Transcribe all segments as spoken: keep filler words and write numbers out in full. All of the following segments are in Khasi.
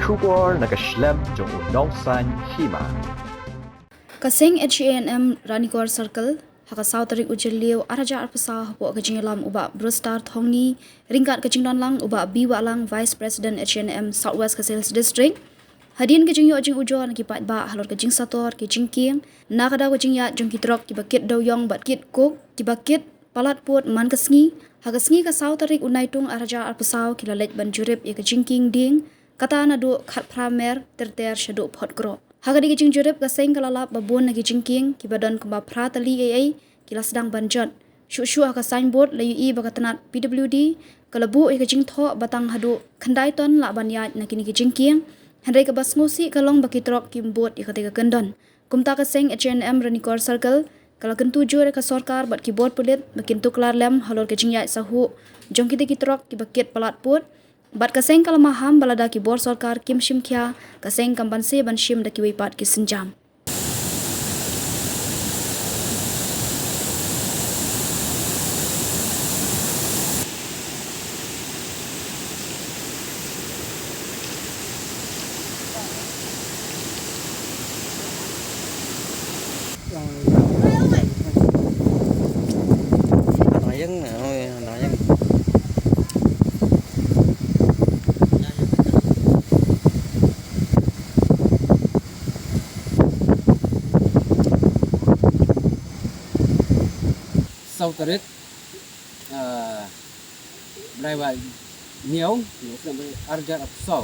Khubor na ka shlem jong u nongsaiñ hima. Ka seng H A N M Ranikor Circle, ha ka saw tarik u Jylliew ar hajar arphew saw, hapoh ka jingïalam u Bah Brewster Thongni, ryngkat ka jingdon lang u Bah B Wahlang, Vice President H A N M South West Khasi Hills District. Hadien ka jingïoh jingujor na ki paidbah halor ka jingsator ki jingkieng, na ka daw ka jingïaid jong ki trok kiba kit dewiong bad kit coke, kiba kit palat pud man ka sngi, ha ka sngi ka saw tarik u Naitung ar hajar arphew saw, ki la leit ban jurip ïa ka jingkieng dieng, kata naduh Khatphra Mer ter ter shaduh Photkroh. Ha kane ka jingjurip, ka seng ka la lap ba bun na ki jingkieng kiba don kumba phra tylli ei ei ki la sdang ban jot. Shuh shuh ha ka signboard la ïohi ba ka tnat P W D ka la buh ïa ka jingthoh ba tang haduh khyndai ton lah ban ïaid na kine ki jingkieng. Hynrei kaba sngewsih ka long ba ki trok kim bud ïa kata ka kyndon. Kumta ka seng H A N M Ranikor Circle ka la kyntu jur ïa ka sorkar bad ki bor pulit ba kin tuklar lem halor ka jingïaid sahuh jong kita ki trok kiba kit palat pud. Bad ka seng ka la maham ba lada ki bor sorkar kim shim khia, ka seng kam banse ban shim da kiwei pat ki sienjam. Saw tarik, ah, bnai ba hynñiew, ar hajar arphew saw.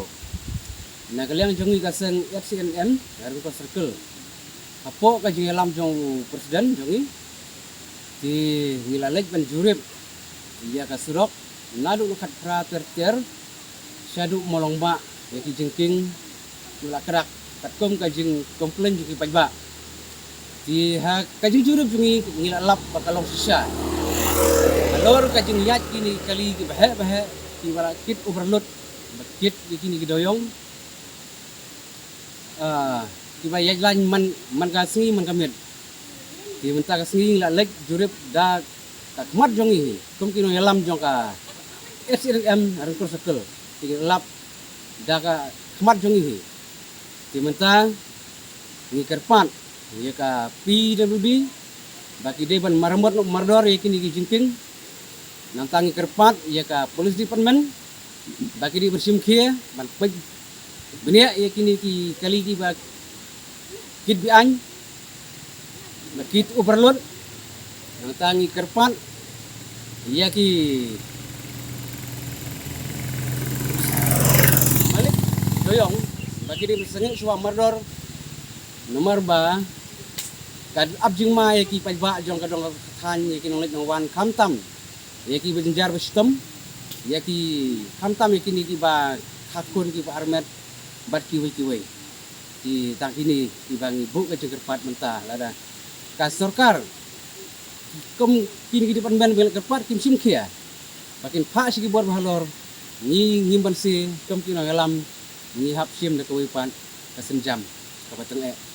Na ka liang jong ngi ka seng H A N M Ranikor Circle, hapoh ka jingïalam jong u president jong ngi, te ngi la leit ban jurip ïa ka surok naduh Khatphra ter ter shaduh Mawlongbah, ïa ki jingkieng kiba la krak katkum ka jingcomplain jong ki paidbah. Te ha ka jingjurip jong ngi, ngi la lap ba ka long shisha halor ka jingïaid kine ki kali kiba heh ba heh, kiba la kit overload, ba kit ïa kine ki dewiong, ah, kiba ïaid lain man, man ka sngi man ka miet. Te mynta ka sngi ngi la leit jurip da ka khmat jong ngi hi, kum ki nongïalam jong ka H A N M Ranikor Circle, te ngi la lap da ka khmat jong ngi hi. Te mynta ngi kyrpad ïa ka P W D ba ki dei ban maramot noh mardor ïa kine ki jingkieng. Nangta ngi kyrpad ïa ka police department ba ki dei ban shim khia ban peit bniah ïa kine ki kali kiba kit be-aiñ, ba kit overload. Nangta ngi kyrpad ïa ki malik dewiong ba ki dei ban sangeh shuwa mardor, namar ba ka ap jingma ïa ki paidbah jong ka dong ka thaiñ, ïa ki nongleit nongwan, khamtam ïa kiba jynjar ba shitom, ïa ki, khamtam ïa kine kiba kha khun, kiba armet bad kiwei kiwei. Te tang kine kiba ngi buh ka jingkyrpad mynta, lada ka sorkar, kum kine ki department ba ngi la kyrpad, kim shim khia ba kin phah sha ki bor bahalor, ngi ngim banse kum ki nongïalam, ngi hap shim da kawei pat ka sienjam kaba tyngeh.